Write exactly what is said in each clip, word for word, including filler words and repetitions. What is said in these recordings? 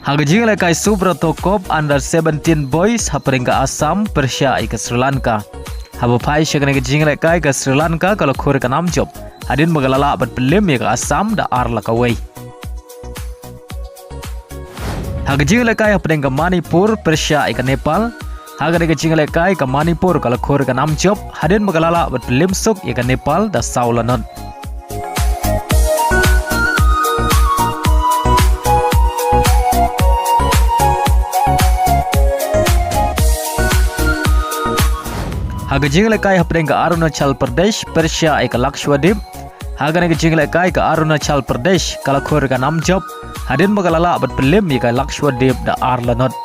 Ha ka jingïalehkai Subrato Cup Under seventeen Boys hapdeng ka Assam pyrshah ïa ka Sri Lanka. Haba phai sha kane ka jingïalehkai ka Sri Lanka ka la khur ïa ka nam jop hadien ba ka la lah ban pynlem ïa ka Assam da ar la kawei. Ha ka jingïalehkai hapdeng ka Manipur pyrshah ïa ka Nepal. Ha kane ka jingïalehkai ka Manipur ka la khur ïa ka nam jop hadien ba ka la lah ban pynlem suk ïa ka Nepal da saw la not. Ha ka jingïalehkai hapdeng ka Arunachal Pradesh pyrshah ïa ka Lakshadweep. Ha kane ka jingïalehkai ka Arunachal Pradesh ka la khur ïa ka nam jop hadien ba ka la lah ban pynlem ïa ka Lakshadweep da ar la not.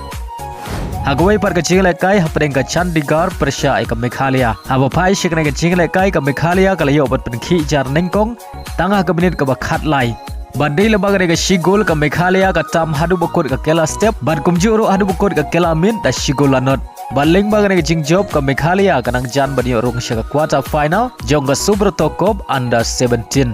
Ha kawei pat ka jingïalehkai hapdeng ka Chandigarh pyrshah ïa ka Meghalaya. Haba phai sha kane ka jingïalehkai ka Meghalaya ka la ïoh ban pynkhih jar nyngkong tang ha ka minit kaba khatlai. Bad dei lyngba kane ka shi gol ka Meghalaya ka tam haduh ba kut ka kela step bad kumjuh ruh haduh ba kut ka kela miet da shi gol la not. Bad lyngba kane ka jingjop ka Meghalaya ka nang jan ban ïoh rung sha ka quarter final jong ka Subrato Cup Under seventeen.